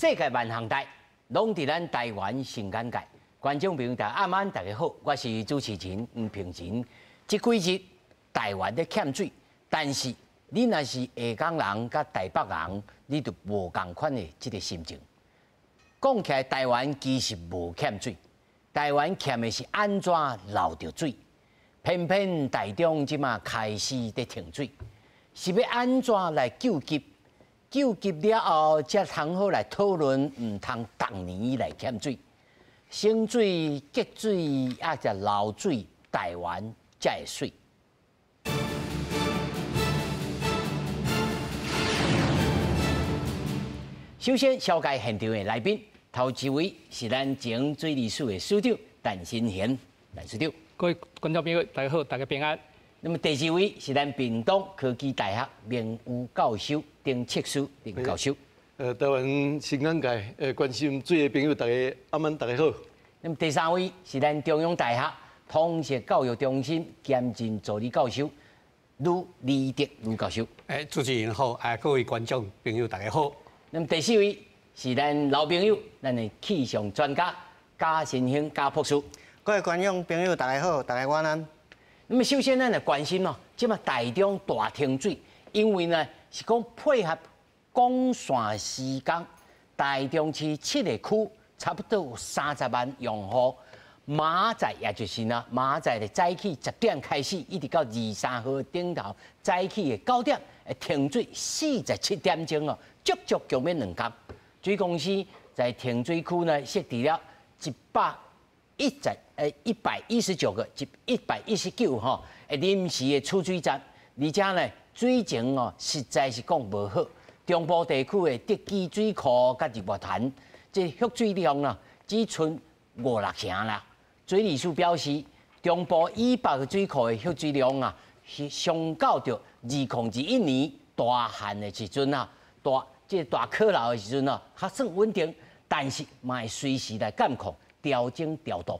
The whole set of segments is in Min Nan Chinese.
世界萬項代，攏佇咱台灣新眼界。觀眾朋友大家暗安，大家好，我是主持人黃平仁。這幾日台灣咧欠水，但是你若是下港人佮台北人，你就無仝款的這个心情。講起來，台灣其實無欠水，台灣欠的是按怎留著水。偏偏台中這馬開始佇停水，是欲按怎來救急？救急了後，才通好來討論，毋通逐年來欠水。省水、節水，抑是留水，台灣才會媠。首先，紹介現場的來賓，頭一位是咱前水利署的署長陳新賢，陳署長。各位觀眾朋友，大家好，大家平安。那麼第二位是咱屏東科技大學名譽教授丁測師丁教授。台灣新眼界關心水的朋友，大家暗暝大家好。那麼第三位是咱中央大學通識教育中心兼任助理教授呂立德呂教授。主持人好，各位觀眾朋友大家好。那麼第四位是咱老朋友，咱的氣象專家賈新興賈博士。各位觀眾朋友大家好，大家晚安。那麼首先咱來關心哦，這馬台中大停水，因為呢是講配合管線施工，台中市七个區差不多有30萬用戶，明仔載也就是呢，明仔載的早起10點開始，一直到23號頂頭早起的9點，會停水47點鐘哦，足足強欲兩工。水公司在停水區呢設置了119個，119吼，臨時的儲水站，而且呢水情哦實在是講無好。中部地區的德基水庫佮日月潭，這蓄水量啊只賰五六成啦。水利署表示，中部以北的水庫的蓄水量啊，是相較著2021年大旱的時陣啊，大這大渴涝的時陣啊，較算穩定，但是嘛會隨時來監控調整調度。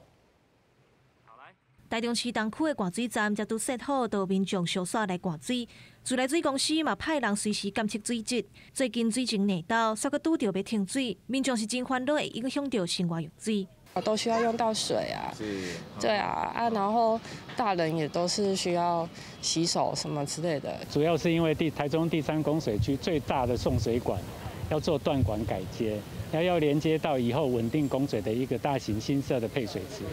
台中市東區的灌水站才拄設好，就民眾相煞來灌水。自來水公司嘛派人隨時監測水質。最近水情內斗，煞閣拄著欲停水，民眾是真煩惱，會影響著生活用水。都需要用到水啊，對啊啊，然後大人也都是需要洗手什麼之類的。主要是因為台中第三供水區最大的送水管要做斷管改接，要連接到以後穩定供水的一個大型新設的配水池。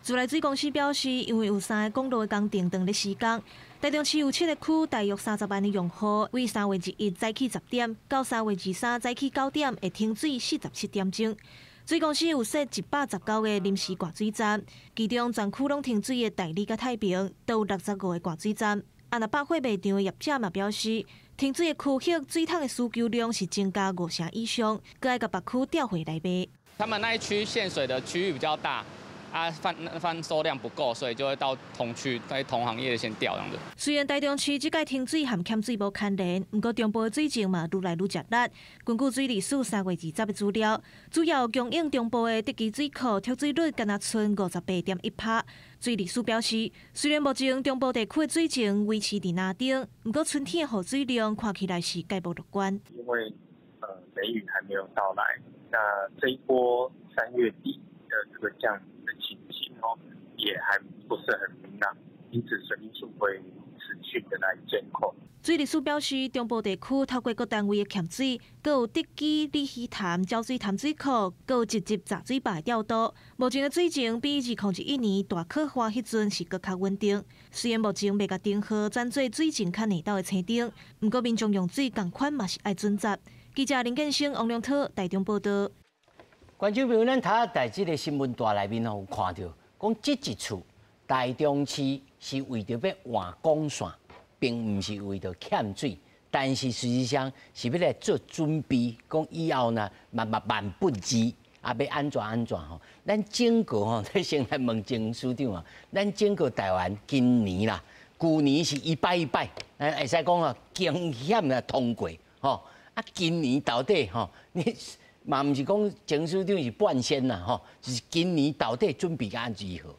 自來水公司表示，因為有三个管路的工程當咧施工，台中市有七个區，大約30萬的用戶，為3月21早起10點到3月23早起9點，會停水47點鐘。水公司有設119個臨時灌水站，其中全區攏停水的大里佮太平都有65個灌水站。啊，若百貨賣場的業者嘛表示，停水的區域水桶的需求量是增加五成以上，閣愛共別區調貨來賣。他們那一區限水的區域比較大。啊，販售量不夠，所以就會到同區在同行業先調這樣子。雖然台中市這擺停水和欠水無牽連，毋過中部的水情嘛愈來愈食力。根據水利署3月20的資料，主要供應中部的德基水庫蓄水率干焦賰58.1%。水利署表示，雖然目前中部地區的水情維持佇藍燈，毋過春天的雨水量看起來是蓋無樂觀。因為雷雨還沒有到來，那這一波3月底的這個降雨的情形哦，也還不是很明朗，因此水利署會持續的來監控。水利署表示，中部地區透過各單位的欠水，閣有德基、鯉魚潭、沼水潭水庫，閣有直接閘水壩的調度。目前的水情比2021年大渴旱彼陣是閣較穩定。雖然目前未共燈號轉做水情較硬斗的青燈，毋過民眾用水仝款嘛是愛準則。記者林建生、王良濤台中報導。觀眾朋友，咱頭仔佇這个新聞帶內面吼，有看著，講這一次台中市是為著欲換管線，並毋是為著欠水，但是事實上是欲來做準備，講以後呢，萬萬萬不二，啊，欲按怎按怎吼。咱整個吼，先來問鄭署長啊，咱整個台灣今年啦，舊年是一擺一擺，咱會使講啊，驚險來通過吼，啊，今年到底吼，你嘛毋是講鄭署長是半仙啦吼，就是今年到底準備按如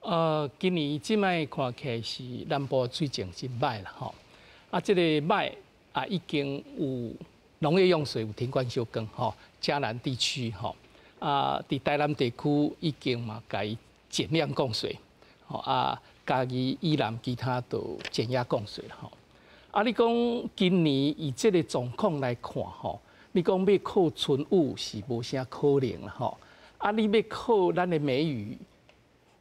何？今年這擺看起來是南部水情真歹啦吼，啊，這个歹啊已經有农业用水有停灌休耕吼，嘉南地区吼，啊，伫台南地区已经嘛共伊减量供水，吼啊，嘉义以南其他都减压供水啦吼。啊，你讲今年以这个状况来看吼，你讲欲靠春雨是无啥可能啦吼。啊，你欲靠咱的梅雨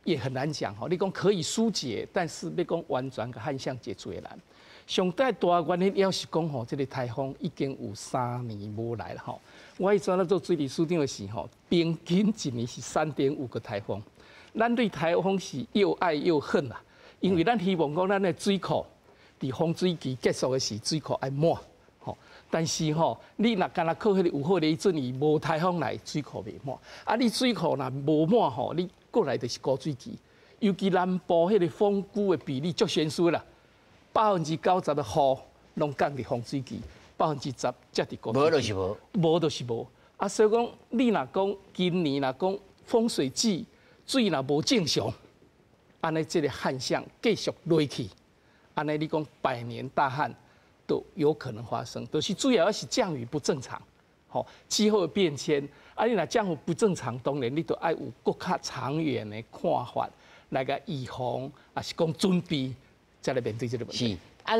也很难讲吼。你讲可以疏解，但是欲讲完全共旱象解除会难。上大大原因犹是讲吼，这个台风已经有3年无来了吼。我以前咧做水利署长的时候，平均一年是3.5个台风。咱对台风是又爱又恨啊，因为咱希望讲咱的水库伫丰水期结束的时，水库爱满吼。但是吼，你若干焦靠彼个有好的准，伊无台风来，水库袂满。啊，你水库若无满吼，你过来就是枯水期。尤其南部彼个峰谷的比例足悬殊啦。90%的雨拢降伫丰水期，10%才伫枯水期。无就是无，无就是无。啊，所以讲，你若讲今年若讲丰水季水若无正常，按呢这个旱象继续落去，按呢你讲百年大旱都有可能发生。就是主要是降雨不正常，吼，气候的变迁。啊，你若降雨不正常，当然你就爱有阁较长远的看法来共预防，抑是讲准备。才来面对这个问题。是啊，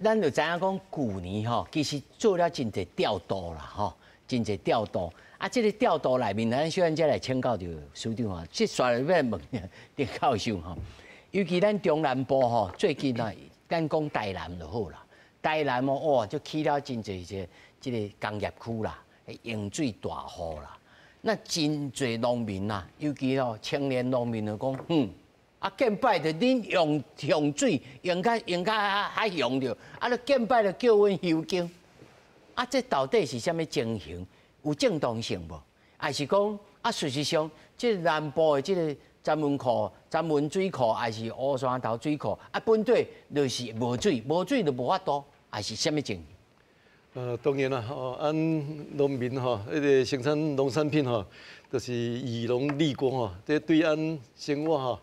咱就知影讲，旧年吼，其实做了真济调度啦，吼，真济调度。啊，这个调度内面，咱小等才来请教著署长吼，这煞欲来问丁教授吼。尤其咱中南部吼，最近啊，咱讲台南就好啦。台南哦，哇，就起了真济这个工业区啦，用水大户啦。那真济农民啊，尤其吼青年农民就讲，啊，见摆就恁用用水用甲用甲较用著，啊，你见摆就叫阮休耕，啊，这到底是啥物情形？有正当性无？抑是讲啊，事实上，这南部的这个三门库、三门水库，抑是乌山头水库，啊，本底就是无水，无水就无法度，抑是啥物情形？当然啦，吼，按农民吼，彼个生产农产品吼，就是以农立国吼，这对按生活吼，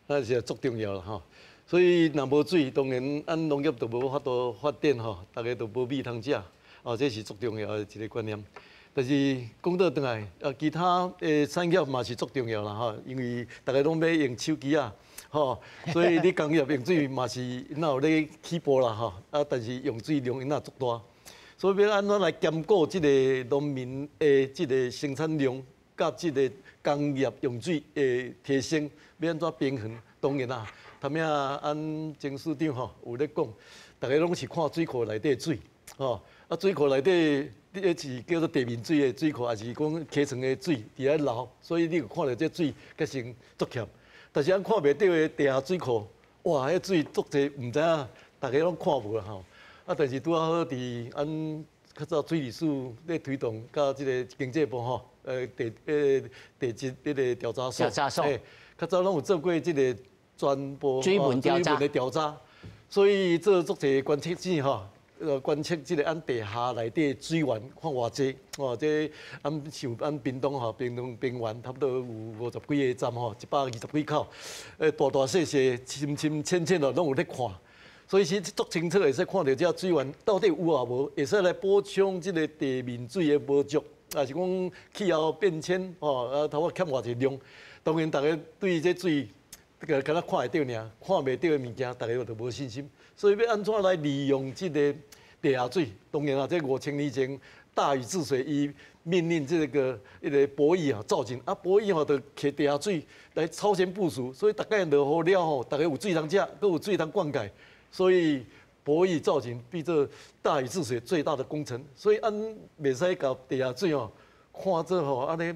那是足重要啦吼。所以若无水，当然按农业就无法度发展吼，大家就无米通食，哦，这是足重要的一个观念。但是讲倒转来，啊，其他的产业嘛是足重要啦吼，因为大家拢欲用手机仔，吼，所以你工业用水嘛是若有咧起步啦吼，啊，但是用水量𪜶也足大。所以欲按怎来兼顾这个农民的这个生产量，佮这个工业用水的提升，欲按怎平衡？当然啦，头物仔按曾署长吼有咧讲，大家拢是看水库内底水，吼，啊水库内底，彼是叫做地面水的水库，抑是讲溪床的水伫遐流，所以你有看著这水结成足欠。但是咱看袂著的地下水库，哇，彼水足济，毋知影，大家拢看无啦吼。啊，但是拄仔好伫按较早水利署咧推动，佮这个经济部吼，地质彼个调查所，调查所，较早拢有做过这个全部水文调查的调查，所以做足济观测线吼，观测这个按地下内底水源看偌济，吼，这按像按屏东吼，屏东平原差不多有50几个站吼，120几口，大大细细、深深浅浅哦，拢有咧看。所以是足清楚，会使看著这水源到底有抑无，会使来补充这个地面水的不足，抑是讲气候变迁吼，啊，头仔欠偌济量。当然，大家对这水，这个敢若看会著尔，看袂著的物件，大家就无信心。所以欲按怎来利用这个地下水？当然啊，这5000年前大禹治水，伊命令这个彼个伯益啊造井，啊伯益吼就摕地下水来超前部署，所以逐摆落雨了吼，大家有水通食，阁有水通灌溉。所以伯益造井变做大禹治水最大的工程，所以按袂使共地下水吼看做吼按呢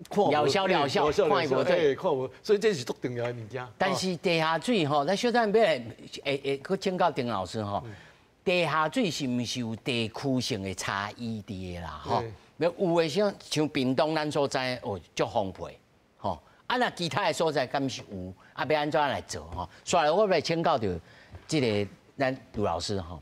看了消了消，看无对，看无，所以这是足重要的物件。但是地下水吼，咱小等欲来会阁请教丁老师吼，地下水是毋是有地区性的差异伫的啦？吼，有的像屏东咱所在哦，足丰沛，吼，啊若其他的所在敢是有，啊欲按怎来做吼？煞来我欲来请教著这个咱卢老师吼，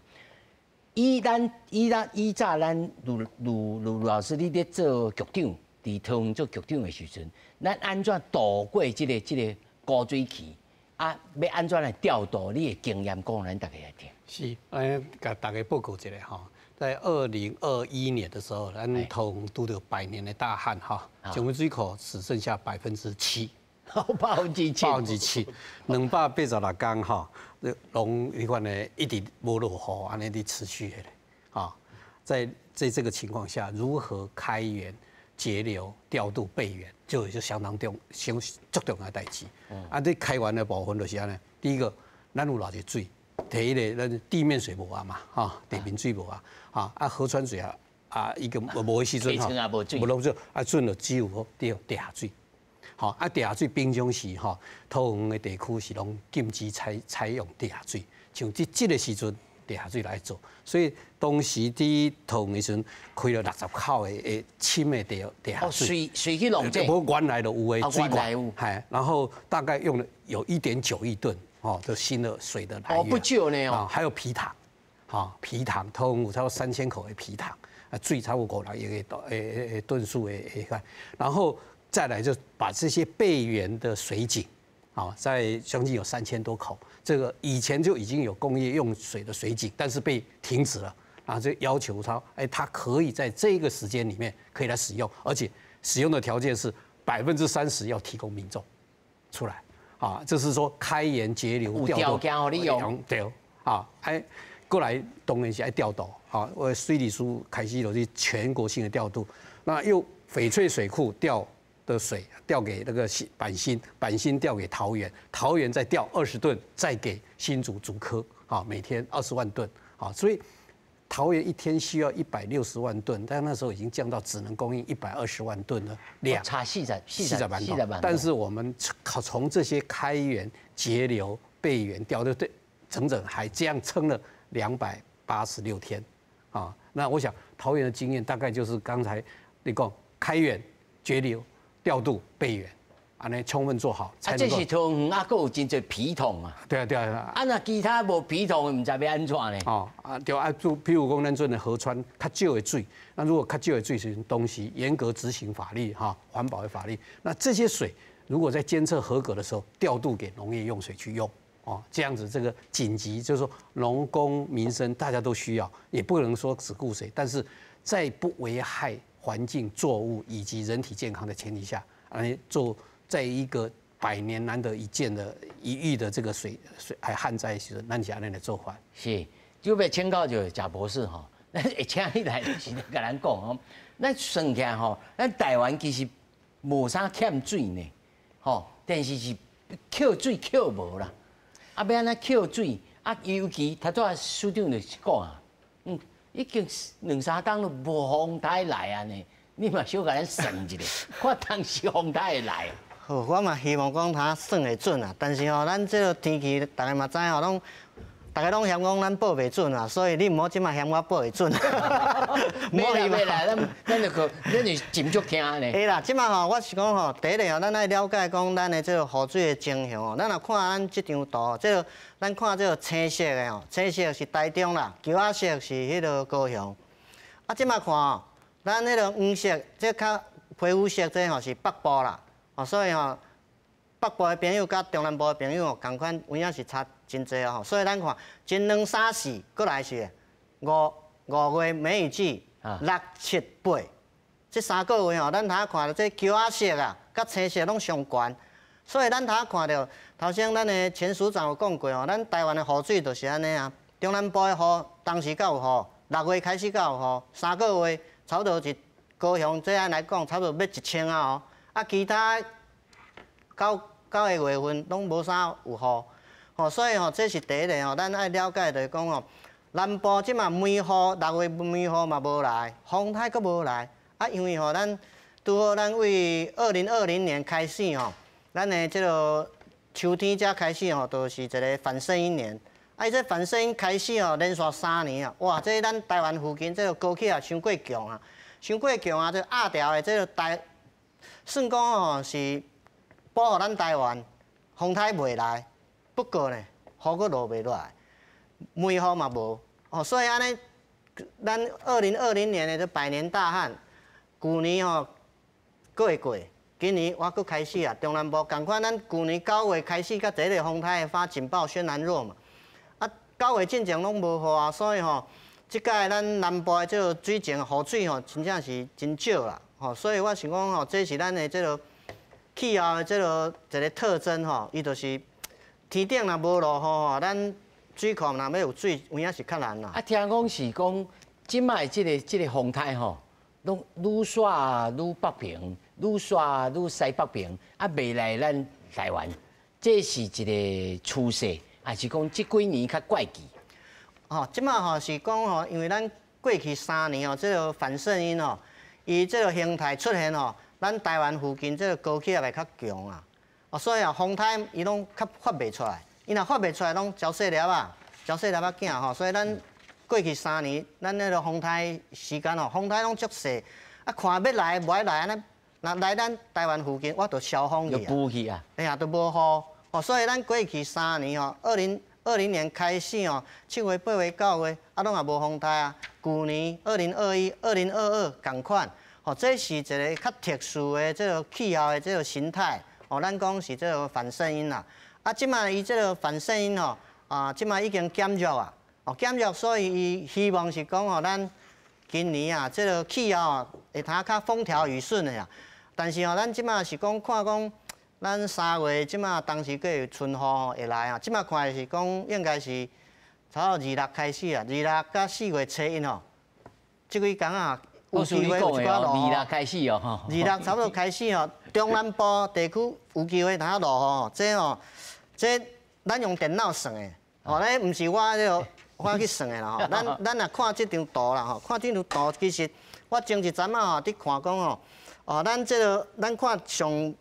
以早咱卢老师，你咧做局长，伫桃园做局长的时阵，咱按怎度过这个枯水期？啊，欲按怎来调度？你的经验讲，咱大家来听。是，共大家报告一下吼，在2021年的時候，咱桃園拄著百年的大旱哈，景美水庫只剩下7%，7%，7%，286天哈，攏彼款的一直無落雨，按呢佇持續的，啊，在這個情況下，如何開源節流、調度備源，就相當重、相足重要的代誌。啊，這開源的部分就是按呢，第一個，咱有偌濟水。第一个，咱地面水無啊嘛，哈，地面水無啊，啊河川水啊，啊一個無彼時陣吼，無攏水，啊準就只有對地下水，吼啊地下水平常時吼，桃園的地區是攏禁止採用地下水，像這個時陣地下水來做，所以當時佇桃園的時陣開了60口的深的地下水，水去弄這，無原來就有的水管，係，然後大概用了有1.9億噸。哦，就新的水的來源。哦，不少呢哦。還有埤塘，哈，埤塘，桃園有差不多3000口的埤塘，啊，水差不多5、6億個噸數的的，然後再來就把這些備源的水井，啊，在將近有3000多口，這個以前就已經有工業用水的水井，但是被停止了，然後就要求他，哎，他可以在這個時間裡面可以來使用，而且使用的條件是30%要提供民眾出來。啊，就是說開源節流調度，你用對，啊，哎，過來當然是愛調度，啊，我水利署開始就是全國性的調度，那又翡翠水庫調的水調給那個板新，板新調給桃園，桃園再調20噸，再給新竹竹科，啊，每天20萬噸，啊，所以桃園一天需要160萬噸，但那時候已經降到只能供應120萬噸的量，差四十 40萬噸。但是我們從這些開源節流備源調的，對，整整還這樣撐了286天，啊，那我想桃園的經驗大概就是剛才你講開源節流調度備源。按呢充分做好。啊，這是桃園啊，閣有真濟陂塘啊。對啊，對啊。啊，若其他無陂塘，毋知欲按怎呢？哦，啊，對啊，就譬如講，咱陣的河川較少的水，那如果較少的水時，東西嚴格執行法律哈，環保的法律，那這些水如果在監測合格的時候，調度給農業用水去用，哦，這樣子這個緊急就是說農工民生大家都需要，也不能說只顧誰，但是在不危害環境、作物以及人體健康的前提下，來做。在一個百年難得一見的一遇的這個水還旱災時，咱是按呢來做法。是，就欲請教就賈博士吼，咱會請你來是咧共咱講吼，咱算起來吼，咱台灣其實無啥欠水呢，吼，但是是扣水扣無啦，啊，欲按怎扣水？啊，尤其頭拄仔署長就是講啊，已經兩三冬都無風颱來啊呢，你嘛小共咱算一下，看當時風颱會來。好，我嘛希望講他算會準啊，但是吼，咱這個天氣，大家嘛知吼，攏大家攏嫌講咱報袂準啊，所以你毋好這馬嫌我報會準。袂啦袂啦，咱就靠，咱就斟酌聽呢。會啦，這馬吼，我是講吼，第一個吼，咱愛了解講咱的這個雨水的情形吼。咱若看咱這張圖，這個咱看這個青色的吼，青色是台中啦，橘仔色是彼個高雄。啊，這馬看吼，咱彼個黃色，這較皮膚色這吼是北部啦。哦，所以吼，北部的朋友佮中南部的朋友吼，仝款有影是差真濟哦。所以咱看，前兩三四，閣來是五月梅雨季，六七八，這3個月吼，咱頭看著這橘仔色啊，佮青色攏上懸。所以咱頭看著，頭先咱的前署長有講過吼，咱台灣的雨水就是按呢啊，中南部的雨當時才有雨，6月開始才有雨，三個月差不多是高雄這按來講，差不多欲1000啊哦。啊，其他九個月份攏無啥有雨，吼，所以吼，這是第一個吼，咱愛了解就是講吼，南部這馬梅雨6月梅雨嘛無來，風颱閣無來，啊，因為吼，咱拄好咱為2020年開始吼，咱的這個秋天才開始吼，就是一個反聖嬰年，啊，伊這反聖嬰開始吼，連續3年啊，哇，這咱台灣附近這個高氣壓傷過強啊，傷過強啊，這亞調的這個台，算講吼是保護咱台灣，風颱袂來，不過呢，雨閣落袂落來，梅雨嘛無，哦，所以按呢，咱2020年的這百年大旱，舊年吼閣會過，今年我閣開始啊，中南部仝款，咱舊年9月開始，佮這個風颱發警報宣南弱嘛，啊，9月進前攏無雨啊，所以吼，這擺咱南部的這個水情雨水吼，真正是真少啦，吼，所以我想講吼，這是咱的這個氣候的這個一個特徵吼，伊就是天頂若無落雨吼，咱水庫若欲有水，有影是較難啦。啊，聽講是講，這擺這個風颱吼，攏愈徙愈北爿，愈徙愈西北爿，啊，袂來咱台灣，這是一個趨勢，還是講這幾年較怪異？吼，這擺吼是講吼，因為咱過去3年吼，這個反聖嬰吼，伊這個形態出現吼，咱台灣附近這個高氣壓會較強啊，哦，所以啊，風颱伊攏較發袂出來，伊若發袂出來，攏焦細粒仔，焦細粒仔囝吼，所以咱過去三年，咱那個風颱時間吼，風颱攏足細，啊，看欲來無愛來按呢，若來咱台灣附近，我就消風去啊，去啊，哎呀，都無雨，哦，所以咱過去三年吼，2020年開始哦，7月、8月、9月，啊，攏也無風颱啊。舊年2021、2022仝款，吼，這是一個較特殊的這個氣候的這個形態，哦，咱講是這個反聖嬰啦。啊，這擺伊這個反聖嬰吼，啊，這擺已經減弱啊，哦，減弱，所以伊希望是講吼，咱今年啊，這個氣候啊，會通較風調雨順的啦。但是吼，咱這擺是講看講。咱3月這擺當時閣有春雨吼會來啊，這擺看是講應該是差不多26開始啊，26到4月初一吼，這幾工啊有機會有一寡落雨。26開始哦，26差不多開始吼，中南部地區有機會通落雨吼，這吼這咱用電腦算的，吼，那毋是我這個我去算的啦吼。咱若看這張圖啦吼，看這張圖其實我前一陣仔吼佇看講吼，哦，咱這個咱看上。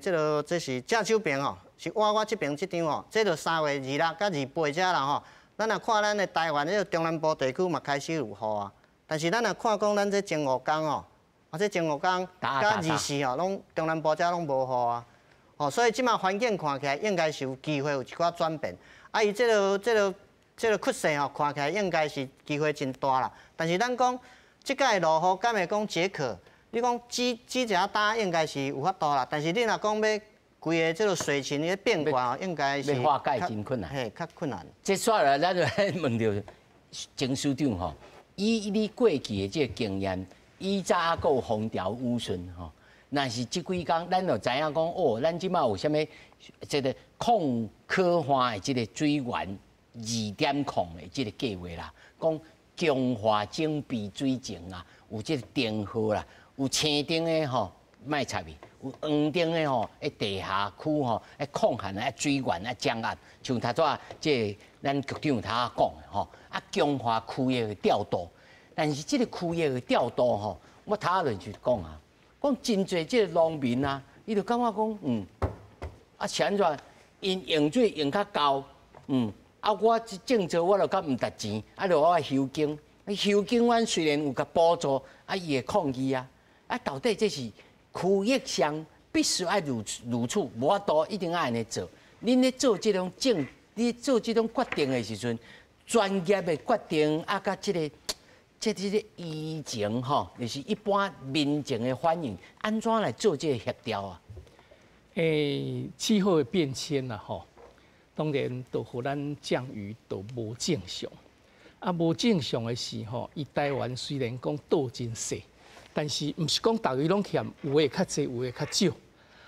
這個這是正手邊吼，是我這邊這張吼，這就3月26到28遮啦吼。咱若看咱的台灣這個中南部地區嘛開始有雨啊，但是咱若看講咱這前五工吼，啊這前五工佮24吼，攏中南部遮攏無雨啊，吼，所以這擺環境看起來應該是有機會有一寡轉變。啊，伊這個趨勢吼，看起來應該是機會真大啦。但是咱講這擺落雨，敢會講解渴？你講積積一下焦應該是有法度啦，但是你若講欲規個這個水情的變化，應該是欲化解真困難，嘿，較困難。這煞來，咱就來問著前司長吼，以你過去的這個經驗，以早猶閣有風調雨順吼，若是這幾工，咱就知影講哦，咱這擺有啥物這個控可旱的這個水源2.0的這個計劃啦，講強化整備水情啊，有這個燈號啦。有青燈的吼，莫插去；有黃燈的吼，佇地下區吼，愛控旱啊，水源啊降壓。像頭拄仔這個咱局長頭仔講的吼，啊強化區域的調度。但是這個區域的調度吼，我頭仔就講啊，講真濟這個農民啊，伊就感覺講，啊是按怎？𪜶用水用較厚，啊我種作我就較毋值錢，啊就我愛休耕，休耕阮雖然有共補助，啊伊會抗議啊。啊，到底這是區域上必須愛如如此，無法度一定愛按呢做。恁咧做這種政，你做這種決定的時陣，專業的決定啊，佮這個疫情吼，就是一般民眾的反應，按怎來做這個協調啊？氣候的變遷啦，吼，當然都予咱降雨都無正常。啊，無正常的時候，伊台灣雖然講島真細。但是毋是講逐个攏欠，有的較濟，有的較少，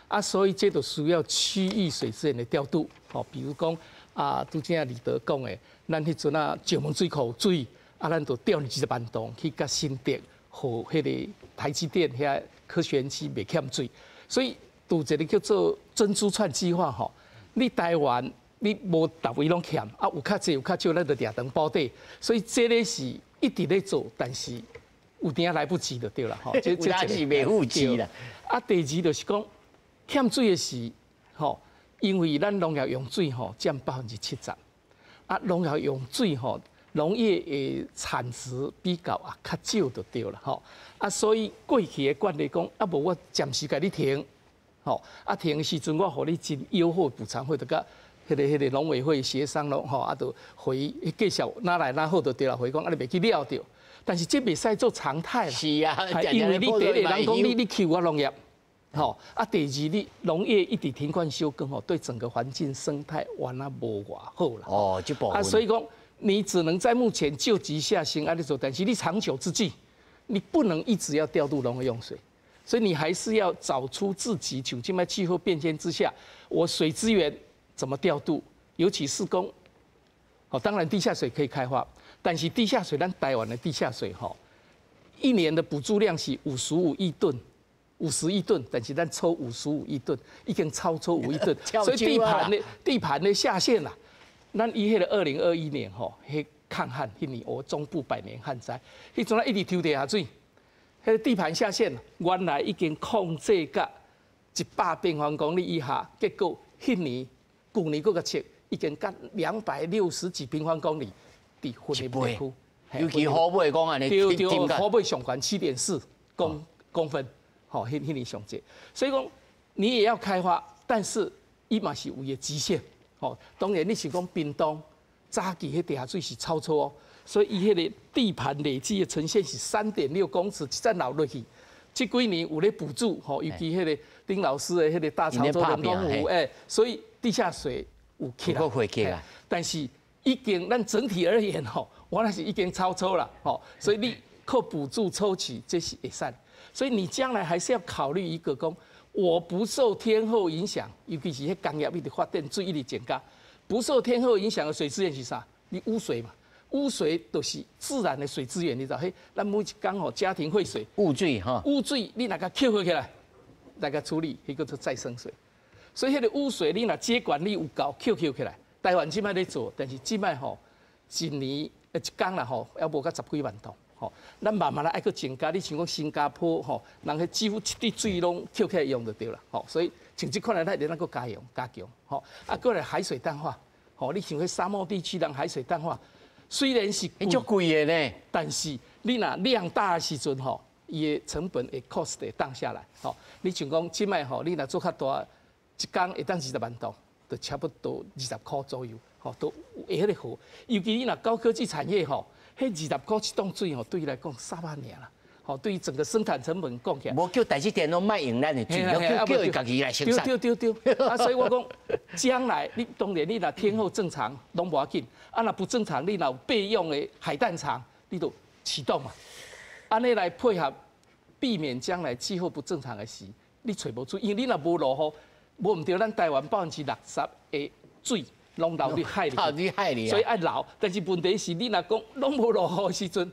啊，所以這就需要區域水資源的調度，吼，比如講啊，拄才立德講的，咱彼陣啊，石門水庫有水，啊，咱就調20萬噸去佮新竹，予彼個台積電遐科學園區袂欠水，所以有一個叫做珍珠串計劃，吼，你台灣你無逐位攏欠，啊，有較濟有較少，咱就掠長保底，所以這個是一直咧做，但是。有當來不及就對啦，吼，這這是袂赴錢啦。啊，第二就是講欠水的是，吼，因為咱農業用水吼佔70%，啊，農業用水吼，農業的產值比較也較少就對啦，吼。啊，所以過去的慣例講，啊，無我暫時共你停，吼，啊停的時陣我予你真優厚補償費，就佮彼個農委會協商咯，吼，啊，就回繼續哪來哪好就對啦，回講啊，你袂去掠著。但是這袂使做常態啦，是啊，因為你第一個人講你欺負我農業，吼，啊，第二你農業一直停灌休耕吼，對整個環境生態原來無偌好啦。哦，這部分。啊，所以講你只能在目前救急下先按呢做，但是你長久之計，你不能一直要調度農業用水，所以你還是要找出自己，像這擺氣候變遷之下，我水資源怎麼調度，尤其是講，哦，當然地下水可以開發，但是地下水咱台灣的地下水吼，一年的補助量是55億噸，50億噸，但是咱抽55億噸，已經超抽5億噸，所以地盤的下限啦。咱伊彼个2021年吼，彼抗旱，彼年我中部百年旱災，彼陣一直抽地下水，彼个地盤下限原來已經控制甲100平方公里以下，結果彼年舊年閣共測，已經甲260幾平方公里佇雲林地區，尤其虎尾講按呢，對對，虎尾上懸7.4公分，吼，彼年上濟，所以講你也要開發，但是伊嘛是有伊的極限。吼，當然你是講屏東早期彼地下水是超出哦，所以伊彼個地盤累積的沉陷是3.6公尺，一陣流落去。這幾年有咧補助，吼，尤其彼個丁老師的彼個大潮州人工湖，所以地下水有起來。但是已經咱整體而言，吼，我那是已經超出了，吼，所以你靠補助抽取這是會使。所以你將來還是要考慮一個講。我不受天候影響，尤其是彼工業一直發電，水一直增加，不受天候影響的水資源是啥？你污水嘛，污水都是自然的水資源，你知道？彼，咱每一工吼家庭廢水，污水哈，污水你若共抾起來，來共處理，彼叫做再生水。所以彼个污水你若接管力有夠，抾抾起來，台灣這擺咧做，但是這擺吼一年一工啦吼，猶無到十幾萬桶。吼，咱慢慢來愛閣增加。你像講新加坡吼，人彼幾乎一滴水攏抾起來用就對啦。吼，所以像這款來咱會當閣加強加強。吼，啊，閣來海水淡化。吼，你像彼沙漠地區人海水淡化，雖然是足貴的呢，但是你若量大的時陣吼，伊的成本會 cost 會降下來。吼，你像講這擺吼，你若做較大，一工會當20萬桶，就差不多20箍左右。吼，都會彼个好。尤其你若高科技產業吼。彼20箍一桶水吼，對伊來講三百爾啦。吼，對於整個生產成本講起來，無叫台積電攏莫用咱的水，叫伊家己來生產。對對對對。啊，所以我講，將來你當然你若天候正常攏無要緊，啊若不正常，你若有備用的海淡廠，你就啟動嘛。按呢來配合，避免將來氣候不正常的時，你揣無水，因為你若無落雨，無毋對，咱台灣60%的水攏流佇海裡，海裡，所以愛留。但是問題是你若講攏無落雨的時陣，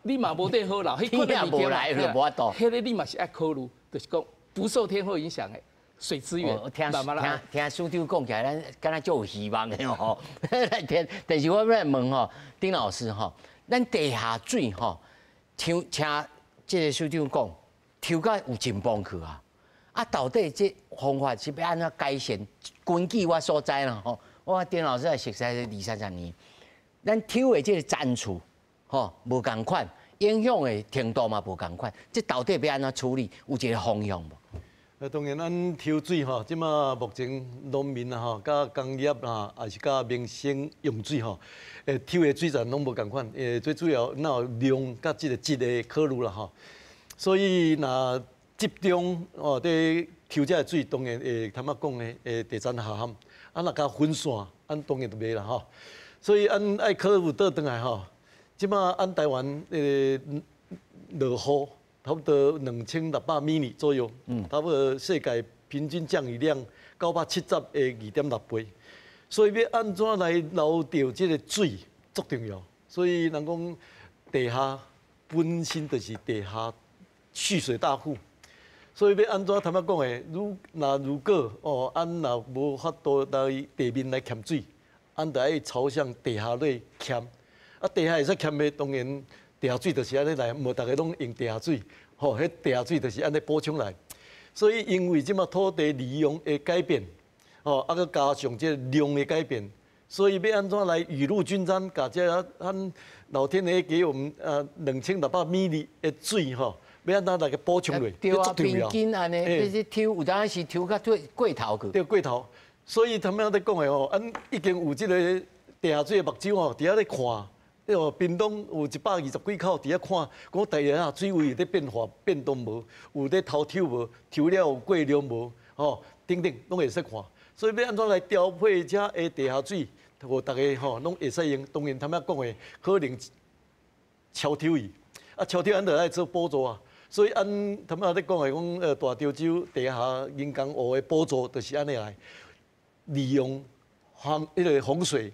你嘛無地好留，彼款的物件，彼个你嘛是愛考慮，就是講不受天候影響的水資源。聽聽聽署長講起來，咱敢若足有希望的吼。來聽，但是我欲來問吼，丁老師吼，咱地下水吼，聽聽這个署長講，抽甲有真崩去啊！啊，到底這方法是欲按怎改善？根據我所知啦吼，我丁老師也熟似二三十年，咱抽的這个層次吼無仝款，影響的程度嘛無仝款，這到底欲按怎處理？有一个方向無？當然，咱抽水吼，這馬目前農民啊吼，佮工業啦，抑是佮民生用水吼，抽的水源攏無仝款。最主要哪有量佮這个質的考慮啦吼。所以若集中哦，佇抽這个水，當然會頭仔講的會地層下陷。啊，若共分散，按當然就袂啦吼。所以按愛考慮倒轉來吼，這馬按台灣落雨差不多2600 mm左右，差不多世界平均降雨量970的2.6倍。所以欲按怎來留著這个水足重要。所以人講地下本身就是地下蓄水大庫。所以欲按怎頭仔講的，如果哦，按若無法度來地面來欠水，按就愛朝向地下咧欠。啊，地下會使欠的，當然地下水就是按呢來，無逐个攏用地下水，吼，彼地下水就是按呢補充來。所以因為這馬土地利用的改變，吼，啊，閣加上這个量的改變，所以欲按怎來雨露均沾，共這咱老天爺給我們2600 mm的水吼。欲按怎來共補充落？對啊，平均按呢，你是抽有當時抽較過過頭去。對，過頭。所以他們咧講的吼，按已經有這个地下水的目睭吼，佇遐咧看，對哦，屏東有120幾口佇遐看，講地下水位有咧變化變動無？有咧偷抽無？抽了有過量無？吼，等等，攏會使看。所以欲按怎來調配這个地下水，予逐家吼攏會使用。當然，頭仔講的可能超抽去，啊超抽，咱就愛做補助啊。所以按頭仔咧講的講，大潮州地下人工湖的補助就是按呢來利用洪彼个洪水，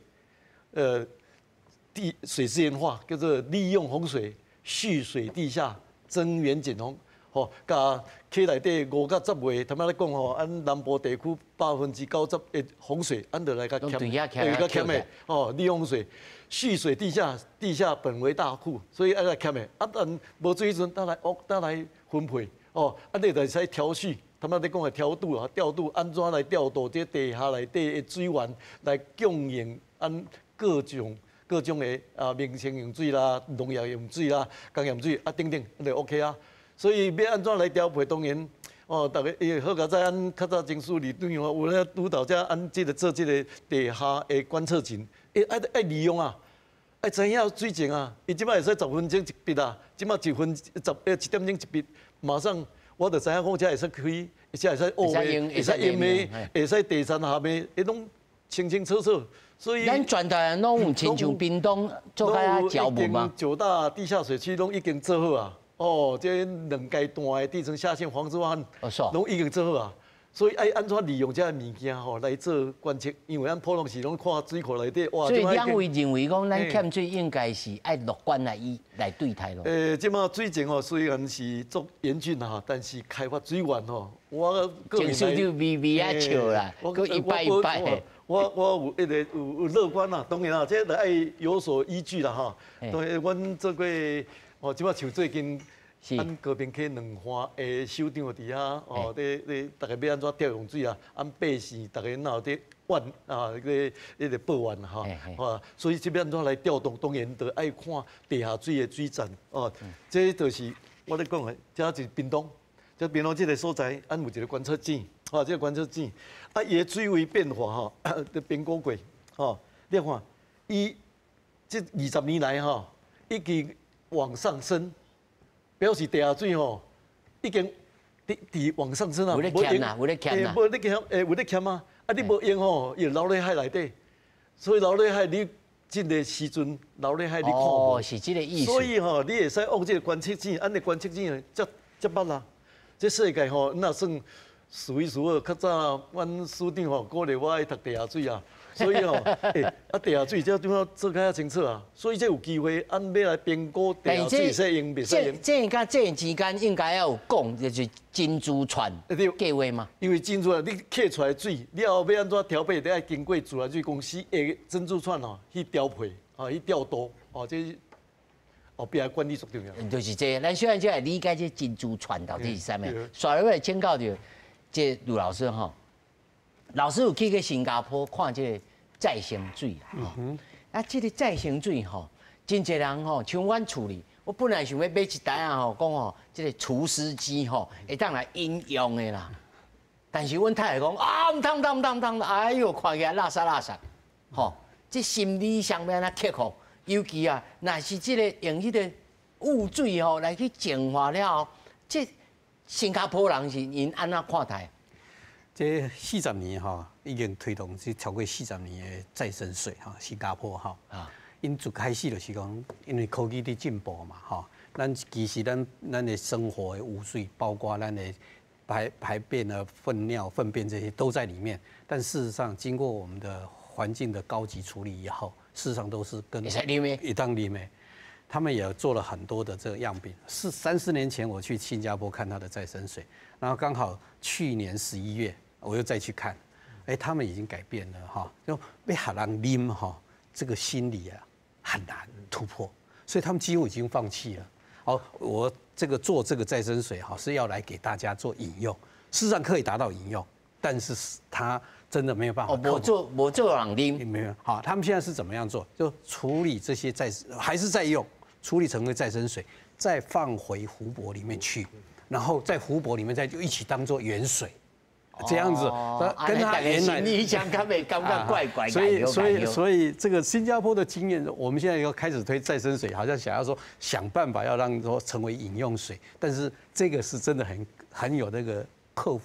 地水資源化，叫做利用洪水蓄水地下，增源減洪。吼，共溪內底5到10月，頭仔咧講吼，按南部地區90%的洪水，按就來共欠，會共欠的，哦，利用水蓄水地下，地下本為大庫，所以愛來欠的。啊，但無水時陣，再來再來分配，哦，啊，你就會使調蓄，頭仔咧講的調度啊，調度按怎來調度這地下內底的水源來供應按各種的啊民生用水啦、農業用水啦、工業用水啊等等，就 OK 啊。所以欲按怎來調配，當然，哦，逐家伊好佳哉，按較早曾署理長哦，有咧督導遮按這个做這个地下的觀測井，愛愛利用啊，愛知影水情啊。伊這擺會使10分鐘一筆啊，這擺一分十1點鐘一筆，馬上我就知影講這會使開，這會使挖的，會使淹的，會使地層下面，伊攏清清楚楚。所以咱全台灣攏有親像屏東做較腳步嗎？九大地下水區攏已經做好啊。哦，這兩階段的地層下陷防治法攏已經做好啊，所以愛按怎利用這个物件吼來做觀測，因為咱普通時攏看水庫內底哇。所以兩位認為講，咱欠水應該是愛樂觀來以來對待咯。這擺水情吼雖然是足嚴峻哈，但是開發水源吼，我個人來，就微微仔笑啦，閣一擺一擺。我有一個有樂觀啦，當然啦，這個愛有所依據啦哈。當然，阮做過。哦，這擺像最近，咱高屏溪兩岸的首長佇遐，哦，咧咧，逐家欲按怎調用水啊？按百姓逐家哪有佇怨啊？咧彼個抱怨吼，啊，所以這欲按怎來調動？當然就愛看地下水的水站，哦，這就是我咧講的，這是屏東，這屏東這个所在，咱有一个觀測井，哦，這个觀測井，啊，伊的水位變化吼，佇評估過，吼，你看，伊這20年來吼，已經往上升，表示地下水吼已經佇佇往上升啊！有咧欠啊，有咧欠啊！無咧欠，有咧欠啊！啊，你無用吼，伊流咧海內底，所以流咧海，你這个時陣流咧海，你看無？哦，是這个意思。所以吼，你會使用這个觀測井，按呢觀測井遮遮捌啦。這世界吼，若算數一數二，較早阮署長吼鼓勵我愛讀地下水啊。所以吼，啊地下水這點仔做較清楚啊，所以這有機會，按欲來評估地下水使用袂使用。這佮這之間應該要有講，就是珍珠泉計劃嘛。因為珍珠啊，你客出來水，了後欲按怎調配，得愛經過自來水公司的珍珠泉吼去調配，啊去調度，哦這後壁管理足重要。就是這，咱雖然就來理解這珍珠泉到底是啥物，煞落來請教著這盧老師吼，老師有去過新加坡看這个再生水啦，吼，啊，這个再生水吼，真濟人吼，像阮厝裡，我本來想欲買一台啊吼，講吼，這个除濕機吼，會當來飲用的啦。但是阮太太講啊，毋通毋通毋通毋通，哎喲，看起來垃圾垃圾，吼，這心理上欲按怎克服？尤其啊，若是這个用彼个污水吼來去淨化了後，這新加坡人是𪜶按怎看待？這四十年吼，已經推動這超過四十年的再生水哈，新加坡哈，啊，𪜶最開始就是講，因為科技佇進步嘛，吼，咱其實咱的生活的污水，包括咱的排便的糞尿、糞便這些都在裡面。但事實上，經過我們的環境的高級處理以後，事實上都是跟會當啉的。他們也做了很多的這個樣品。是三四年前我去新加坡看他的再生水，然後剛好去年11月。我又再去看，哎，他們已經改變了哈，就欲予人啉哈，這個心理啊很難突破，所以他們幾乎已經放棄了。好，我這個做這個再生水哈，是要來給大家做飲用，事實上可以達到飲用，但是他真的沒有辦法。哦，無做無做人啉，沒有。好，他們現在是怎麼樣做？就處理這些再還是在用，處理成為再生水，再放回湖泊裡面去，然後在湖泊裡面再就一起當做原水。這樣子，跟他原來你講他沒感覺怪怪。所以這個新加坡的經驗，我們現在要開始推再生水，好像想要說想辦法要讓說成為飲用水，但是這個是真的很有那個克服，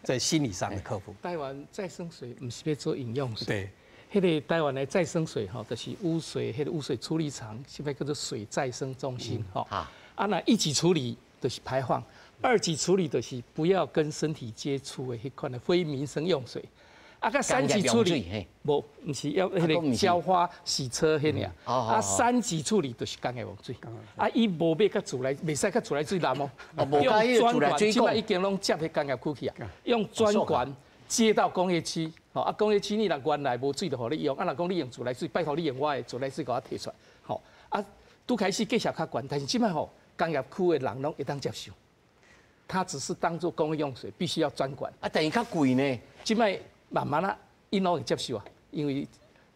在心理上的克服。台灣再生水毋是欲做飲用水，彼个台灣的再生水吼，就是污水，彼个污水處理廠，現在叫做水再生中心吼。啊，若一級處理就是排放，二級處理就是不要跟身體接觸的彼款的非民生用水。啊，佮三級處理，無，毋是要彼个澆花、洗車彼爾。啊，三級處理就是工業用水。啊，伊無欲佮自來，袂使佮自來水淋哦。用專管，這擺已經攏接彼工業區去啊。用專管接到工業區。吼，啊，工業區你若原來無水就予你用，啊，若講你用自來水，拜託你用我的自來水共我提出來。吼，啊，拄開始價數較懸，但是這擺吼，工業區的人攏會當接受。他只是當做工業用水，必須要專管。啊，但是較貴呢。這擺慢慢啊，𪜶攏會接受啊，因為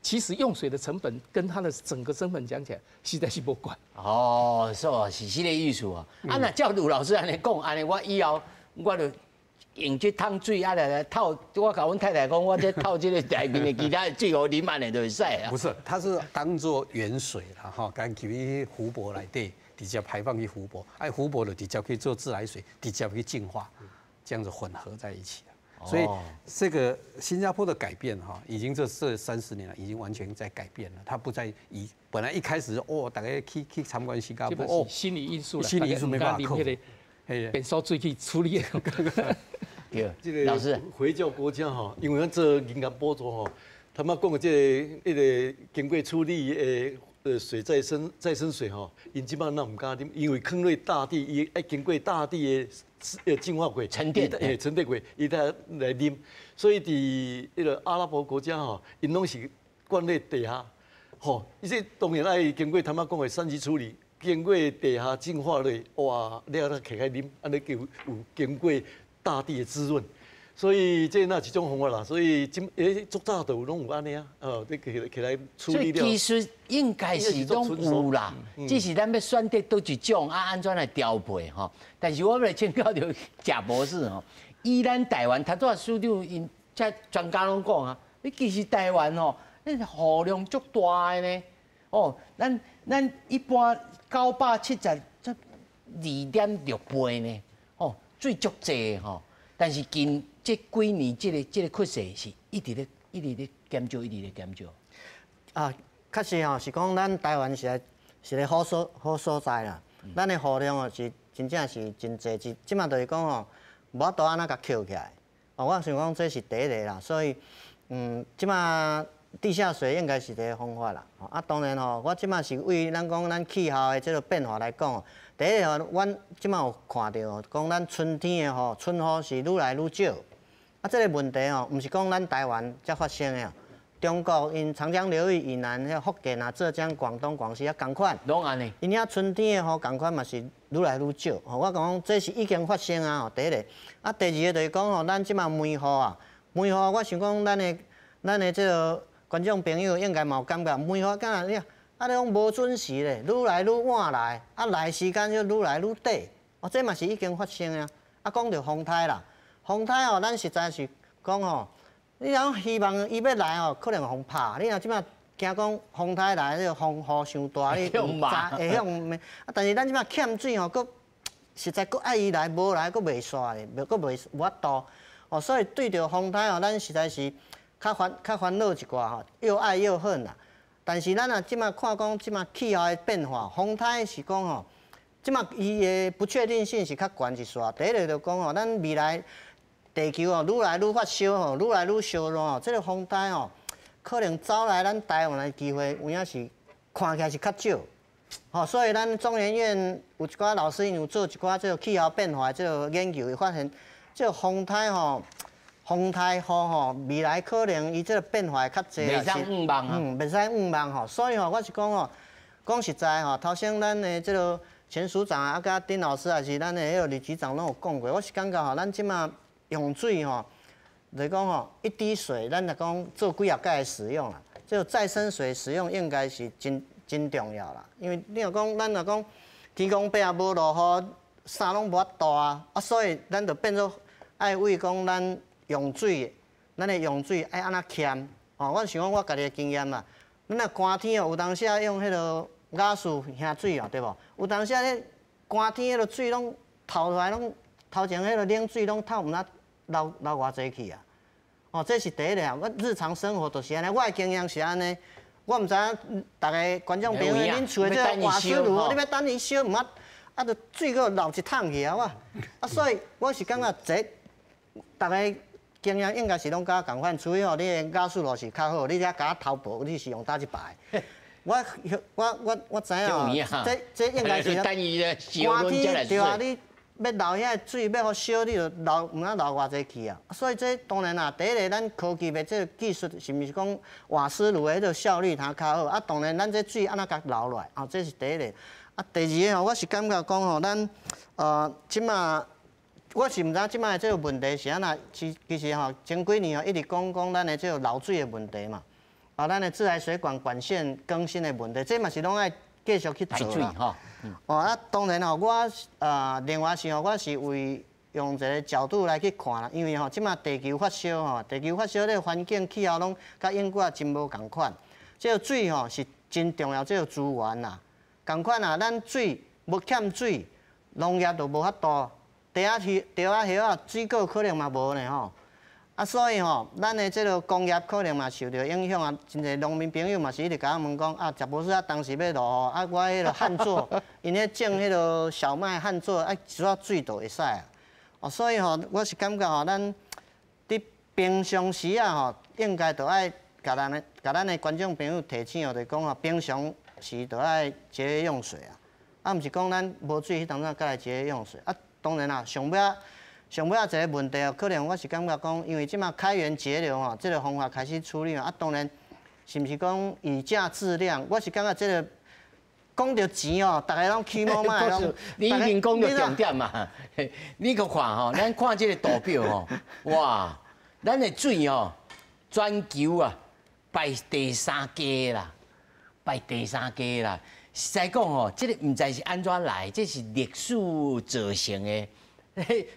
其實用水的成本跟它的整個成本講起來，實在是無關。哦，是是這個意思啊。啊，若照盧老師按呢講，按呢我以後我就用這桶水啊來透，我共阮太太講，我這透這個內面的其他的水予啉，按呢就會使啊。不是，它是當做原水啦，吼，干去湖泊內底直接排放去湖泊，哎，湖泊就直接可以做自來水，直接去淨化，這樣子混合在一起。所以這個新加坡的改變哈，已經這30年了，已經完全在改變了。它不再以本來一開始哦，大家去參觀新加坡哦，心理因素，心理因素沒辦法克服，變數水去處理。對，這個老師，回教國家哈，因為咱做人工補助吼，他們講的這個彼個經過處理的水再生水吼，𪜶這擺若毋敢啉，因為囥落大地，伊愛經過大地的淨化過、沉澱，沉澱過，伊才來啉。所以佇彼個阿拉伯國家吼，𪜶攏是灌咧地下，吼，伊這當然愛經過頭仔講的三級處理，經過地下淨化咧，哇，了才揢來啉，按呢叫有經過大地的滋潤。所以這那一種方法啦，所以這足早就有攏有按呢啊，哦，你起來處理了。所以其實應該是攏有啦，只是咱欲選擇佗一種啊，按怎來調配吼。但是我欲來請教著賈博士吼，以咱台灣，頭拄仔署長𪜶這專家攏講啊，你其實台灣吼，你雨量足大的呢，哦，咱一般970這2.6倍呢，哦，水足濟吼，但是近這幾年這個趨勢是一直咧減少，一直咧減少。啊，確實吼，是講咱台灣是個好所在啦。咱的雨量哦是真正是真濟，這這馬就是講吼，無法度按怎共抾起來。哦，我想講這是第一個啦，所以這馬地下水應該是一個方法啦。啊，當然吼，我這馬是為咱講咱氣候的這個變化來講，第一個吼，阮這馬有看著講咱春天的吼春雨是愈來愈少。啊，這個問題吼，毋是講咱台灣才發生的，中國𪜶長江流域以南，彼福建啊、浙江、廣東、廣西啊，仝款。攏按呢。𪜶遐春天的雨仝款嘛是愈來愈少。吼，我講這是已經發生啊。吼，第一個。啊，第二個就是講吼，咱這馬梅雨啊，梅雨我想講咱的這個觀眾朋友應該嘛有感覺，梅雨敢若你啊，你講無準時咧，愈來愈晚來，啊來時間就愈來愈短。哦，這嘛是已經發生啊。啊，講著風颱啦。風颱哦，咱實在是講吼，你若講希望伊欲來吼，可能予風拍。你若這馬驚講風颱來，這個風雨傷大，你會予罵。啊，但是咱這馬欠水吼，閣實在閣愛伊來，無來閣袂煞咧，閣袂無法度。哦，所以對著風颱吼，咱實在是較煩惱一寡吼，又愛又恨啦。但是咱若這馬看講這馬氣候的變化，風颱是講吼，這馬伊的不確定性是較懸一絲。第一個就講吼，咱未來地球哦，愈來愈發燒吼，愈來愈燒熱吼，這個風颱吼，可能走來咱台灣的機會，有影是看起來是較少。吼，所以咱中研院有一寡老師𪜶有做一寡這個氣候變化的這個研究，會發現這個風颱吼，風颱雨吼，未來可能伊這個變化會較濟啦。袂使向望啊。袂使向望吼，所以吼，我是講吼，講實在吼，頭先咱的這個錢署長啊，佮丁老師，還是咱的彼個李局長攏有講過，我是感覺吼，咱這馬用水吼，就是講吼，一滴水，咱若講做幾仔擺的使用啦，這個再生水使用應該是真真重要啦。因為你若講咱若講天公伯啊無落雨，啥攏無法度啊，啊，所以咱就變做愛為講咱用水，咱的用水愛按怎儉吼。我想講我家己的經驗啦，咱若寒天哦，有當時啊用彼個瓦斯瓦水哦，對無？有當時啊，咧寒天彼個水攏透出來，攏頭前彼個冷水攏透毋知流流偌濟去啊！哦，這是第一個。我日常生活就是按呢，我的經驗是按呢。我毋知影逐个觀眾朋友，恁厝的這個瓦斯爐，你欲等伊燒，毋啊，啊，就水閣流一桶去啊！我啊，所以我是感覺這逐个經驗應該是攏佮我仝款，除非吼你的瓦斯爐是較好，你遮共我偷報，你是用佗一擺。我知影，這應該是等伊燒天對啊，你欲流遐水，欲予燒，你就流毋知流偌濟去啊！所以這當然啦，第一个咱科技的這个技術是毋是講瓦斯爐的彼个效率通較好？啊，當然咱這水按怎共流落來？啊，這是第一个。啊，第二个吼，我是感覺講吼，咱這馬我是毋知這馬的這个問題是按怎？其實吼，前幾年吼一直講講咱的這個漏水的問題嘛，啊，咱的自來水管管線更新的問題，這嘛是攏愛繼續去做啦。哦，啊，當然吼，我另外是吼，我是為用一个角度來去看啦，因為吼，這馬地球發燒吼，地球發燒，這个環境氣候攏佮永久真無仝款。這个水吼是真重要，這个資源啦，仝款啊，咱水無欠水，農業就無法度，地仔葉地仔葉仔水果可能嘛無呢吼。啊，所以吼，咱的這个工業可能嘛受著影響啊。真濟農民朋友嘛是一直共我問講啊，食無說啊，當時欲落雨啊，我彼个旱作，𪜶咧種彼个小麥旱作，啊，一寡水就會使啊。哦，所以吼，我是感覺吼，咱佇平常時啊吼，應該著愛共咱的觀眾朋友提醒哦，就是講吼，平常時著愛節約用水啊。啊，毋是講咱無水彼當陣才來節約用水啊。當然啦，上尾仔。上尾仔一个問題哦，可能我是感覺講，因為這馬開源節流吼，這个方法開始處理啊，當然是毋是講以價質量？我是感覺這个講著錢哦，逐个攏起毛嘛。你已經講著重點嘛？你閣看吼，咱看這个圖表吼，哇，咱的水吼，全球啊排第三低啦，排第三低啦。實在講吼，這个毋知是按怎來，這是歷史造成的。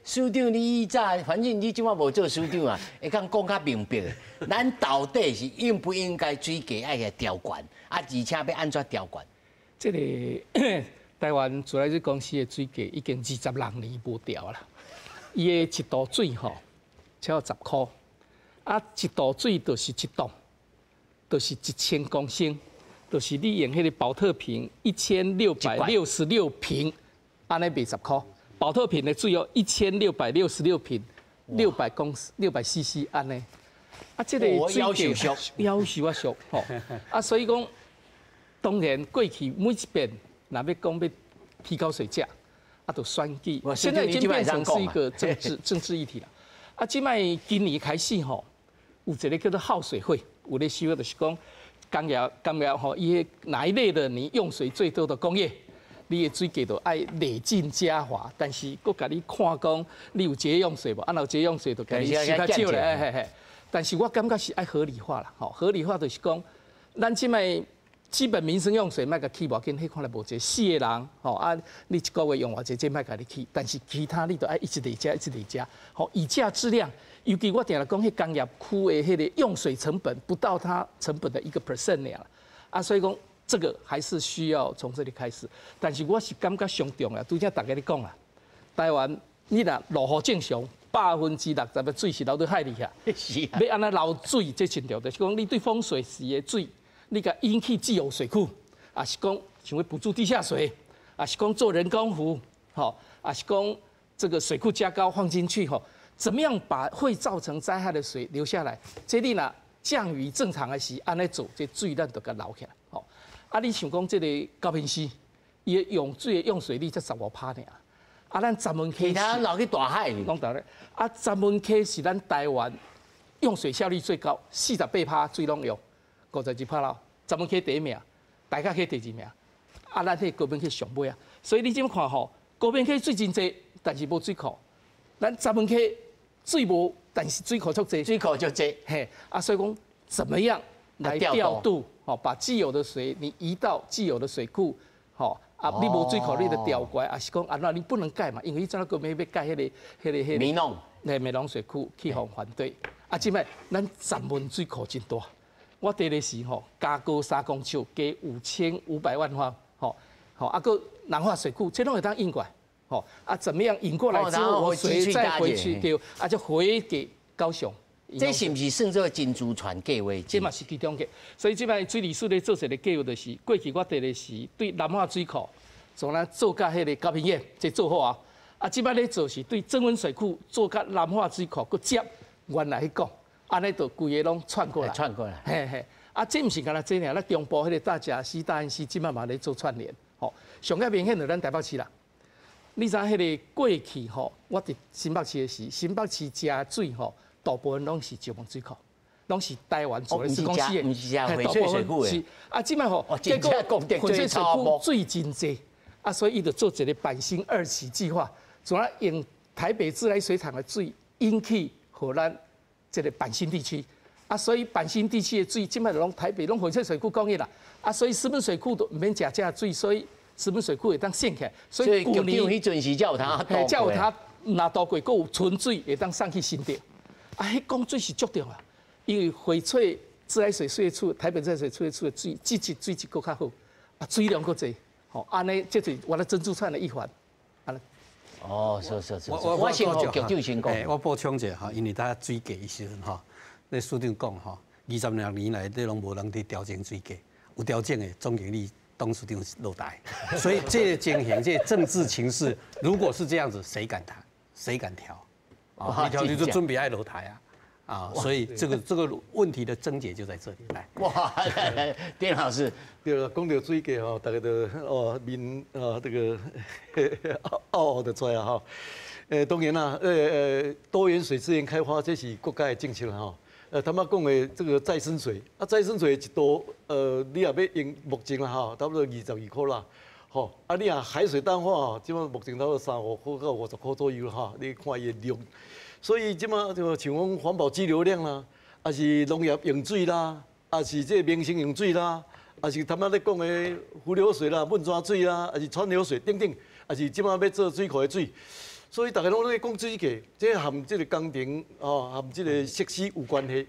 署長，你以早反正你這馬無做署長啊，會當講較明白。咱到底是應不應該水價愛來調懸？啊，而且欲按怎調懸？這个台灣自來水公司的水價已經26年無調啦。伊的一度水吼超10箍，啊，一度水就是一檔，就是1000公升，就是你用彼个寶特瓶1666瓶，按呢賣10箍。寶特瓶的水哦，1666瓶，600公600 CC 按呢。啊，這个水價夭壽啊俗吼。啊，所以講，當然過去每一遍若欲講欲提高水價，啊，就選舉。現在已經變成是一個政治議題啦。啊，這擺今年開始吼，有一个叫做耗水費，有咧收，就是講工業吼，伊哪一類的你用水最多的工業。你的水價就愛累進加罰，但是閣共你看講，你有節約用水無？啊，若有節約用水，就共你收較少咧。嘿嘿。但是我感覺是愛合理化啦，吼，合理化就是講，咱這擺基本民生用水莫共起無要緊，彼看來無濟，四个人，吼啊，你一个月用偌濟，這莫共你起，但是其他你都愛一直累加，一直累加，吼，以價質量。尤其我定定講，彼工業區的彼个用水成本不到它成本的1% 爾，啊，所以講。這個還是需要從這裡開始，但是我是感覺上重要，拄才大家咧講啦，台灣你若落雨正常，60%的水是流佇海裡遐，欲按怎留水這真重要，就是講你對豐水時的水，你共引去既有水庫，抑是講像欲補助地下水，抑是講做人工湖，吼，抑是講這個水庫加高放進去，吼，怎麼樣把會造成災害的水留下來？這你若降雨正常的時，按呢做，這水咱就共留起來，吼。啊！你想講這个高屏溪，伊的用水的用水率才15趴爾，啊，咱鯽門溪其他流去大海。攏大咧。啊，鯽門溪是咱台灣用水效率最高，48趴水攏用，52趴啦。鯽門溪第一名，大甲溪第二名。啊，咱彼高屏溪上尾啊。所以你這麼看吼，高屏溪水真濟，但是無水庫。咱鯽門溪水無，但是水庫足濟。水庫足濟。嘿，啊，所以講怎麼樣來調度？吼，把既有的水你移到既有的水庫，吼啊，你無水庫你就調過來，抑是講按怎你不能蓋嘛，因為彼陣閣欲蓋彼个美濃，那美濃水庫去予反對。啊，這擺咱鯽門水庫真大，我佇咧時吼加高3公尺，加5500萬方，吼吼啊，閣南化水庫，這攏會當引過來，吼啊，怎麼樣引過來之後，我水再回去對，啊，就回給高雄。這是毋是算做珍珠泉計劃？這嘛是其中一個。所以這擺水利署咧做一个計劃，就是過去我提的是對南化水庫，從咱做甲彼个高平堰，這做好啊。啊，這擺咧做是對曾文水庫做甲南化水庫，閣接原來彼個，按呢就規个攏串過來。串過來。嘿嘿。啊，這毋是干焦這爾，咱中部彼个大甲溪、大漢溪，這擺嘛咧做串聯。吼，上較明顯就咱台北市啦。你知影彼个過去吼，我佇新北市的時，新北市食水吼，大部分攏是石門水庫，攏是台灣自來水公司的。毋是食翡翠水庫的。是啊，這擺吼，結果翡翠水庫水真濟，啊，所以伊就做一个板興二期計劃，主要用台北自來水廠的水引去予咱這个板興地區。啊，所以板興地區的水，這擺就攏台北攏翡翠水庫供應啦。啊，所以石門水庫都毋免食這水，所以石門水庫會當省起來。所以舊年彼陣時才有通，才有通若渡過，閣有純水會當送去新竹。啊，彼供水是足重要，因為翡翠自來水水處，台北自來水水處的水，質質水質閣較好，啊，水量閣濟，吼，按呢，這就是原來珍珠泉的一環。哦，是是是，我先予局長先講。我補充一下哈，因為他水價的時陣吼，那署長講吼，26年來，這攏無人佇調整水價，有調整的總經理、董事長落台，所以這個情形，這個政治情勢，如果是這樣子，誰敢談？誰敢調？啊，你調你就準備愛落台啊！啊，所以這個問題的症結就在這裡。來，哇，丁老師，對啦，講到水價吼，大家都哦面啊這個嗷嗷的出來吼。當然啦，多元水資源開發這是國家的政策啦吼。他們講的這個再生水，啊，再生水一度，你若欲用目前啦吼，差不多22塊啦，吼，啊，你若海水淡化吼，這擺目前差不多35塊到50塊左右哈，你看伊的量。所以這擺就像講環保基流量啦，抑是農業用水啦，抑是這個民生用水啦，抑是他媽咧講的伏流水啦、汶川水啦，抑是川流水等等，抑是這擺欲做水庫的水。所以大家攏咧講水價，這和這個工程吼，和這個設施有關係。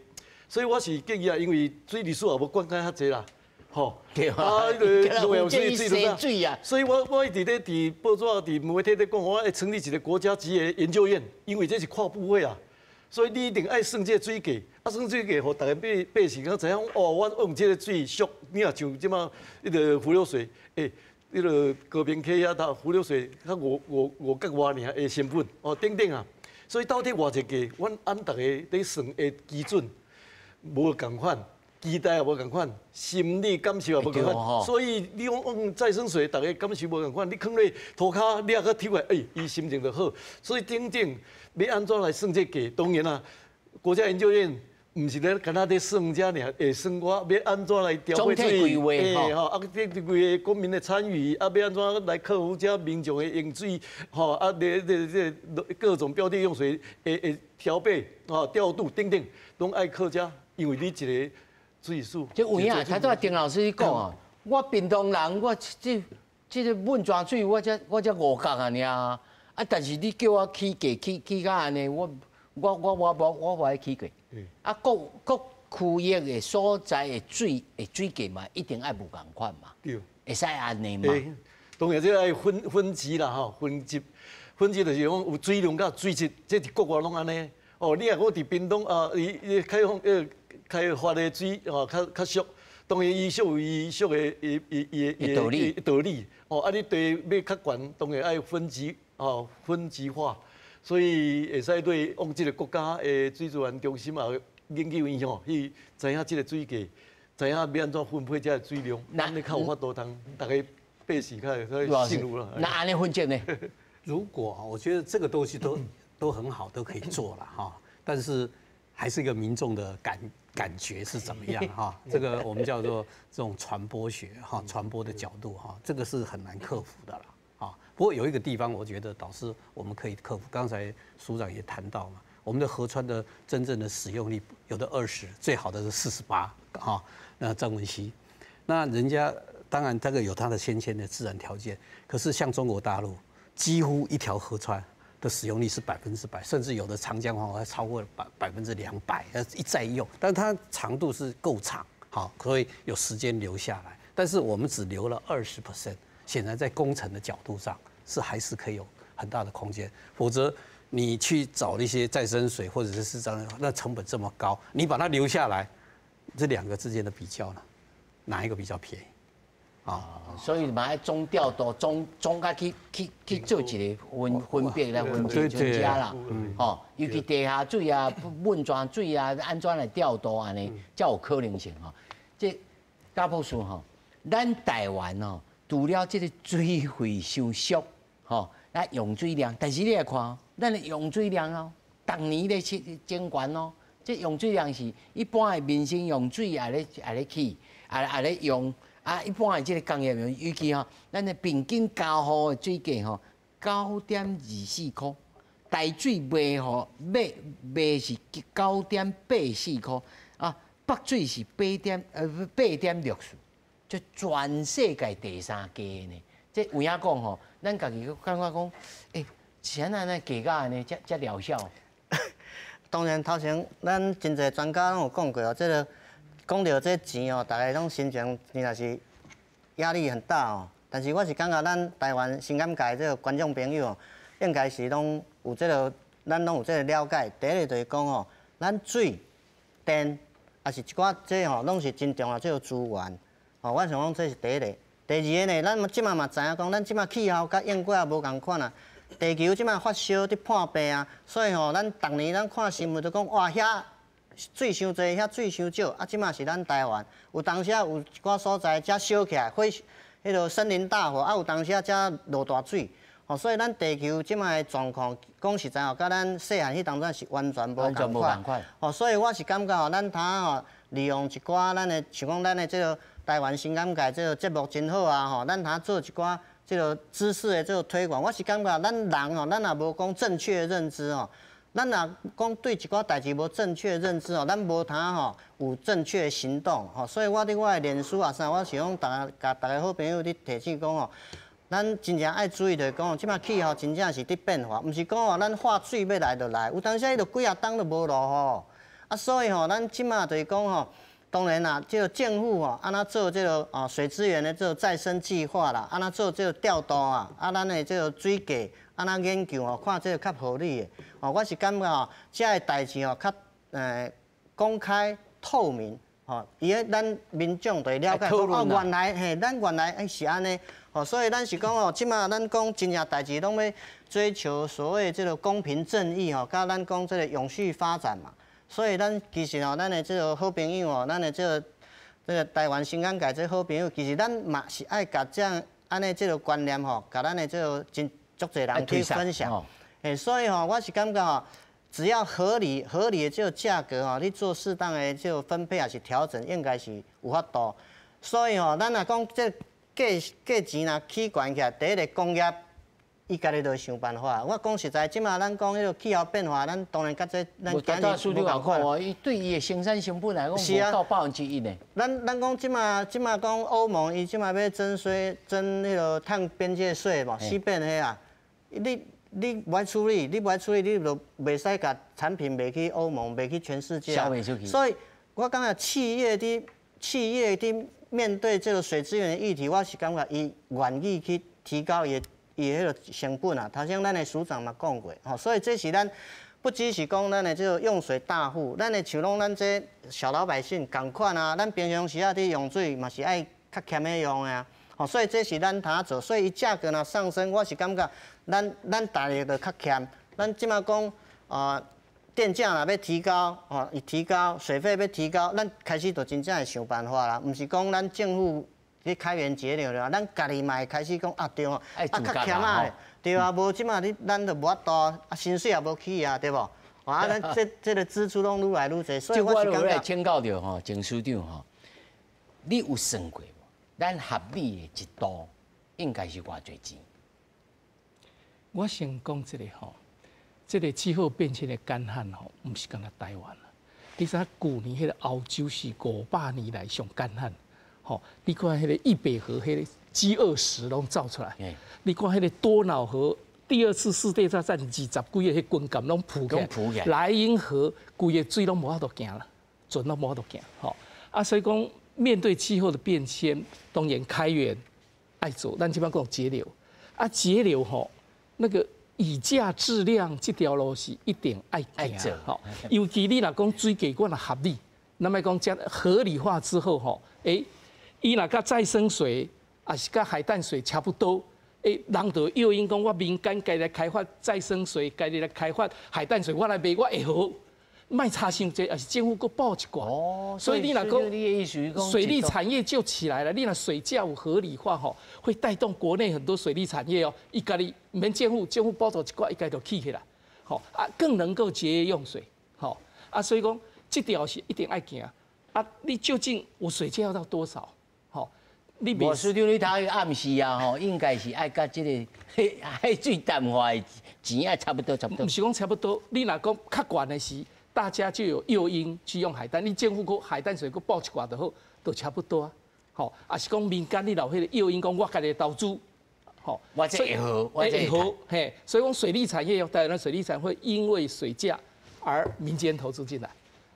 所以我是建議啊，因為水利署也無管較濟啦，吼。對啊，彼個水啊。所以我一直咧佇報紙、佇媒體咧講，我愛成立一個國家級的研究院，因為這是跨部會啊。所以你一定愛算這個水價，啊算水價，予大家百姓較知影講，哦，我用這個水俗，你若像這擺彼個伏流水，欸。彼个高屏溪遐，它伏流水較五角外爾的成本，哦等等啊，所以到底偌濟價，阮按逐个咧算的基準無仝款，期待也無仝款，心理感受也無仝款，所以你講用再生水，逐个感受無仝款，你囥咧塗跤，你也閣抽來，欸，伊心情就好。所以等等，欲按怎來算這價？當然啦，國家研究院。毋是咧，干焦咧算這爾，會算我欲按怎來調配水，欸吼，啊，這規個國民的參與，啊，欲按怎來克服這民眾的用水，吼，啊，這各種標的用水的調配，吼，調度等等，攏愛靠這，因為你一个水署。這有影，頭拄仔丁老師講哦，我屏東人，我這個汶川水，我才5角啊爾，啊，但是你叫我起價起到按呢，我無愛起價。啊，各各區域的所在的水價嘛，一定愛無仝款嘛，對，會使按呢嘛。當然這愛分級啦吼，分級，分級就是講有水量佮水質，這佇國外攏按呢。哦，你若講佇屏東啊，伊開放開發的水吼較俗，當然伊俗有伊俗的伊伊伊伊道理道理。哦，啊你地欲較懸，當然愛分級哦，分級化。所以會使對往這個國家的水資源中心啊研究院吼，去知影這個水價，知影欲按怎分配這个水量，按呢較有法度通，大家百姓較會幸福啦。那按呢分析呢？如果我覺得這個東西都很好，都可以做了哈，但是還是一個民眾的感覺是怎麼樣哈？這個我們叫做這種傳播學哈，傳播的角度哈，這個是很難克服的啦。不過有一個地方，我覺得倒是我們可以克服。剛才署長也談到嘛，我們的河川的真正的使用率有的20，最好的是48哈。那曾文溪，那人家當然這個有它的先天的自然條件，可是像中國大陸，幾乎一條河川的使用率是100%，甚至有的長江黃河還超過200%，一再用，但它長度是夠長，好，可以有時間留下來。但是我們只留了20%，顯然在工程的角度上是還是可以有很大的空間，否則你去找一些再生水或者是市场，那成本這麼高，你把它留下來，這兩個之間的比較呢，哪一個比較便宜？啊，所以嘛愛總調度，總總較去做一個分別來分別專家啦，吼，尤其地下水啊、溫泉水啊，按怎來調度按呢，才有可能性吼。這賈博士吼，咱台灣哦，除了這個水費傷俗，吼，啊用水量，但是你來看，咱的用水量哦，逐年咧去增懸哦，這用水量是一般的民生用水也咧起，也咧用。啊，一般的這個工業用，尤其吼，咱的平均交戶的水價吼，9.24箍，台水賣予賣是9.84箍，啊，北水是8.64，這全世界第三低呢。這有影講吼，咱家己感覺講，欸，是按怎按呢價格按呢，遮遮療效？當然，頭前咱真濟專家攏有講過哦，這個講著這錢哦，大家攏心情真正是壓力很大哦。但是我是感覺咱台灣新感界這個觀眾朋友哦，應該是攏有這個，咱攏有這個了解。第一個就是講吼，咱水、電，抑是一寡這吼，攏是真重要這個資源。吼，我想講這是第一個。第二個呢，咱這馬嘛知影講，咱這馬氣候佮英國也無仝款啊。地球這馬發燒佇破病啊，所以吼，咱逐年咱看新聞都講哇，遐水傷濟，遐水傷少，啊，這馬是咱台灣，有當時有一寡所在才燒起來，火，彼個森林大火，啊，有當時才落大水，吼，所以咱地球這馬的狀況，講實在吼，佮咱細漢彼當陣是完全無仝款。吼，所以我是感覺吼，咱通吼利用一寡咱的，像講咱的這個台灣新感界這個節目真好啊，吼，咱通做一寡這個知識的這個推廣，我是感覺咱人吼，咱若無講正確的認知吼，咱若講對一寡代誌無正確認知吼，咱無通吼有正確的行動吼，所以我佇我的臉書啊啥，我是講逐共逐个好朋友咧提醒講吼，咱真正愛注意就是講，這馬氣候真正是佇變化，毋是講吼咱發水欲來就來，有當時伊就幾仔冬都無落雨，啊，所以吼咱這馬就是講吼，當然啦，這個政府吼按怎做這個啊水資源的這個再生計劃啦，按怎做這個調度啊，啊咱的這個水價按怎研究吼，看這個較合理的。哦，我是感覺吼，這个代誌吼較公開透明，吼，伊個咱民眾就會了解講哦，原來嘿，咱原來欸是按呢，吼，所以咱是講吼，這馬咱講真正代誌攏欲追求所謂這個公平正義吼，佮咱講這個永續發展嘛。所以咱其實吼，咱的這個好朋友吼，咱的這個台灣新港界這個好朋友，其實咱嘛是愛共這樣按呢這個觀念吼，共咱的這個真足濟人去分享。欸，所以吼，我是感覺吼，只要合理的這個價格吼，你做適當的這個分配抑是調整，應該是有法度。所以吼，咱若講這價價錢若起懸起來，第一个工業伊家己就會想辦法。我講實在，這馬咱講彼個氣候變化，咱當然佮這咱今日無仝款哦，伊對伊的生產成本來講，無到1%呢。咱講這馬這馬講歐盟，伊這馬欲徵稅徵彼個碳邊界稅無，CBAM彼啊，你無愛處理，你無愛處理，你就袂使共產品賣去歐盟，賣去全世界啊。所以，我感覺企業佇面對這個水資源的議題，我是感覺伊願意去提高伊彼个成本啊。頭先咱的署長嘛講過，吼，所以這是咱不只是講咱的這個用水大戶，咱的像攏咱這小老百姓仝款啊，咱平常時啊佇用水嘛是愛較儉的用的啊。吼，所以這是咱通做，所以伊價格若上升，我是感覺咱大家就較儉。咱這馬講啊，電價若欲提高，吼，伊提高水費欲提高，咱開始就真正會想辦法啦，毋是講咱政府去開源節流了，咱家己嘛會開始講啊對哦，啊較儉仔，對啊，無這馬你咱就無法度，啊薪水也無起啊，對無？啊，咱這個支出攏愈來愈濟，所以我是感覺。請教著吼，鄭署長吼，你有算過無？咱合理的一度應該是偌濟錢？我先講這個吼，這個氣候變遷的乾旱吼，毋是干焦台灣啦。你知影舊年彼個歐洲是500年來上乾旱，吼！你看彼個易北河，彼個 G20攏走出來，你看彼個多瑙河，第二次世界大戰二十幾个彼軍艦攏浮起來，萊茵河規个水攏無法度行啦，船攏無法度行，吼！啊，所以講面對氣候的變遷，當然開源愛做，咱這擺講節流，啊節流吼，那個以价制量這條路是一定愛行，吼。尤其你若講水價我若合理，那麼講這合理化之後，吼，欸，伊若佮再生水，抑是佮海淡水差不多，欸，人就誘因講我民間家來開發再生水，家己來開發海淡水，我來賣我會好。莫差傷濟，抑是政府閣補一寡。哦，所以你若講水利產業就起來了。你若水價有合理化吼，會帶動國內很多水利產業哦。伊家己毋免政府，政府補助一寡，伊家就起起來，吼啊，更能夠節約用水，吼啊，所以講這條是一定愛行啊。你究竟我水價要到多少？吼，你無市長你頭暗示啊，吼，應該是愛佮這个海水淡化的錢愛差不多，差不多。毋是講差不多，你若講較懸的時。大家就有誘因去用海淡，你政府閣海淡水閣補一寡就好，都差不多啊。吼，抑是講民間你有彼个誘因，講我家己投資，吼，我這會好，我這會好，嘿，所以講水利產業，當然水利產會因為水價而民間投資進來。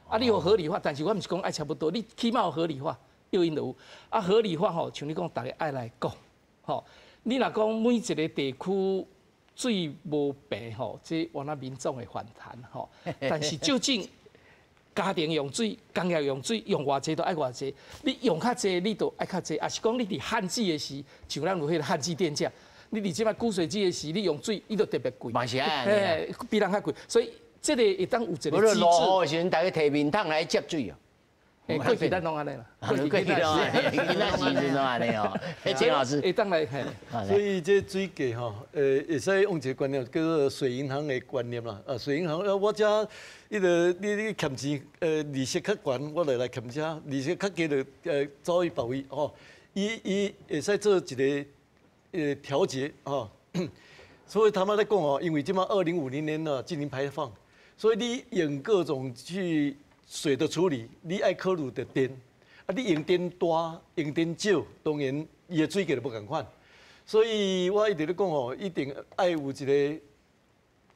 啊，你有合理化，但是我毋是講愛差不多，你起碼有合理化，誘因就有。啊，合理化吼，像你講，逐家愛來講，吼，你若講每一个地區。水無平吼，這原來民眾會反彈吼。但是究竟家庭用水、工業用水用偌濟都愛偌濟，你用較濟你就愛較濟，抑是講你佇旱季的時，像咱有彼个旱季電價，你佇這擺枯水季的時，你用水伊就特別貴，嘛是按呢，比人較貴，所以這个會當有一個機制。落雨的時陣，大家提面桶來接水哦。過去咱攏按呢啦，過去攏按呢，囡仔時陣攏按呢哦。錢老師，會當來，所以這水價吼，會使用一个觀念叫做水銀行的觀念啦。啊，水銀行，我遮彼个你欠錢，利息較懸，我就來欠遮；利息較低就走去別位吼。伊會使做一个調節吼。所以他們咧講哦，因為這馬2050年啊，淨零排放，所以你用各種去。水的處理，你愛考慮著電，啊，你用電大，用電少，當然伊的水價就無仝款。所以我一直咧講吼，一定愛有一个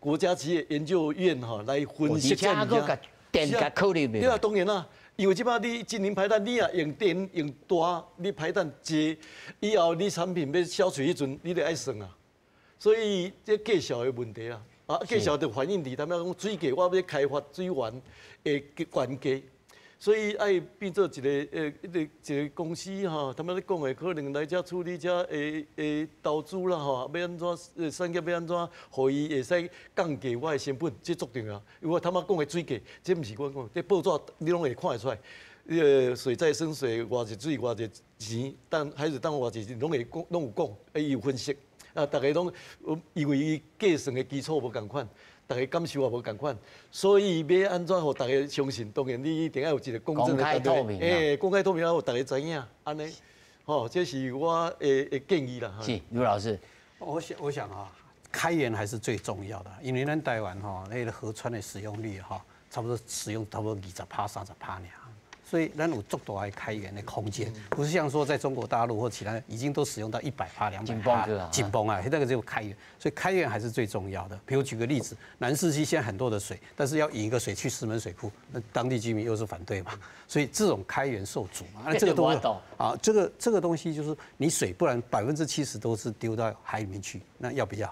國家級的研究院吼來分析這物件。電共考慮對啊，當然啦，因為這擺你淨零排碳，你若用電用大，你排碳濟，以後你產品欲銷出彼陣，你得愛算啊。所以這價數的問題啊。啊，價數就反映佇他們講水價，我欲開發水源的懸價，所以愛變做一个公司吼，他們咧講的可能來遮處理遮的投資啦吼，欲按怎產業欲按怎，予伊會使降低我的成本，這足重要。因為我他媽講的水價，這毋是我講，這報紙你攏會看會出來。彼个水再生水偌濟水偌濟錢，當還是當偌濟錢，攏會講，攏有講，伊有分析。啊，逐家攏因為伊計算的基礎無仝款，逐家感受也無仝款，所以欲按怎予逐家相信？當然你一定愛有一个公正的團隊，欸，公開透明，予逐家知影，按呢，吼，這是我的建議啦。是盧老師，我想啊，開源還是最重要的，因為咱台灣吼，那个河川的使用率哈，差不多使用差不多20趴、30趴爾。所以咱有足大的開源的空間，不是像說在中國大陸或其他已經都使用到100趴、200趴，緊繃啊，那個就開源，所以開源還是最重要的。比如舉個例子，南勢溪現在很多的水，但是要引一個水去石門水庫，那當地居民又是反對嘛，所以這種開源受阻嘛。那這個東西啊，這個東西就是你水不然70%都是丟到海裡面去，那要不要？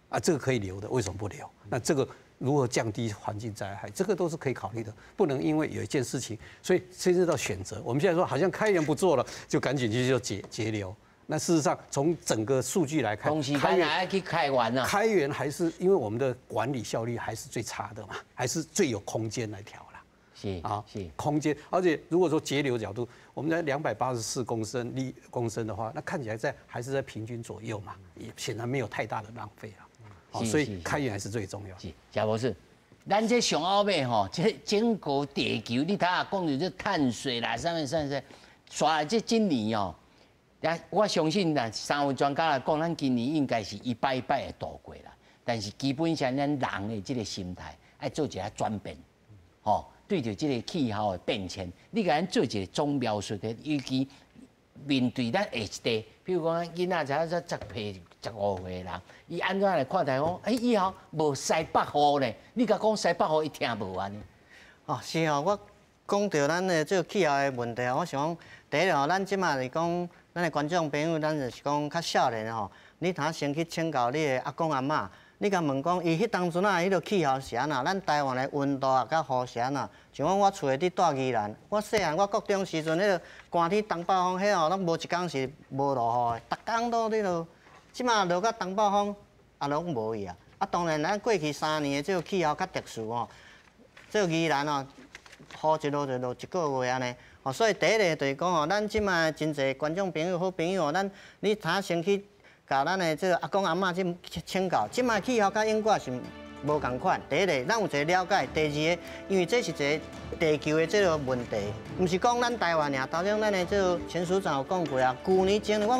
啊，這個可以留的，為什麼不留？那這個。如何降低環境災害，這個都是可以考慮的，不能因為有一件事情，所以甚至到選擇。我們現在說好像開源不做了，就趕緊去做節流。那事實上，從整個數據來看，開源去開源啊，開源還是因為我們的管理效率還是最差的嘛，還是最有空間來調啦。啊，空間，而且如果說節流角度，我們在284公升立公升的話，那看起來在還是在平均左右嘛，也顯然沒有太大的浪費了。所以開源還是最重要。是，賈博士，咱這上後尾吼，這整個地球，你頭下講著這碳稅啦，啥物啥物啥，煞來這今年哦，我相信啦，三位專家來講，咱今年應該是一擺一擺會度過啦。但是基本上，咱人的這个心態愛做一下轉變，吼，對著這个氣候的變遷，你共咱做一个總描述的，尤其面對咱下一代，比如講囡仔才10歲、15歲的人，伊按怎來看待講？欸，以後無西北雨呢？你共講西北雨，伊聽無按呢？哦，是哦，我講著咱的這个氣候的問題，我想講，第一吼，咱這馬是講，咱的觀眾朋友，咱就是講較少年的吼，你通先去請教你的阿公阿嬤。你共問講，伊彼當陣仔彼个氣候是按怎？咱台灣的溫度啊，佮雨是按怎？像講我厝內佇住宜蘭，我細漢我國中時陣，彼个寒天東北風，彼吼攏無一工是無落雨的，逐工都彼落。這馬落甲東北風，也攏無去啊。啊，當然咱過去3年的這个氣候較特殊吼，這个宜蘭吼，雨一落就落一個月按呢。哦，所以第一个就是講吼，咱這馬真濟觀眾朋友、好朋友，咱你頭先去共咱的這个阿公阿嬤去請教，這馬氣候佮英國是無仝款。第一个，咱有一個了解；第二个，因為這是一個地球的這个問題，毋是講咱台灣爾。頭先咱的這个陳署長有講過啊，舊年前年我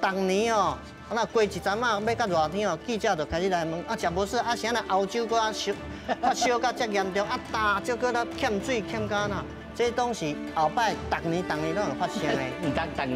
講逐年哦，啊過一陣仔欲較熱天哦，記者就開始來問啊，食無說啊，啥若歐洲閣較燒，較燒甲遮嚴重，啊，焦這閣咧欠水欠甲按怎？這攏是後擺逐年逐年攏會發生的。毋通逐年。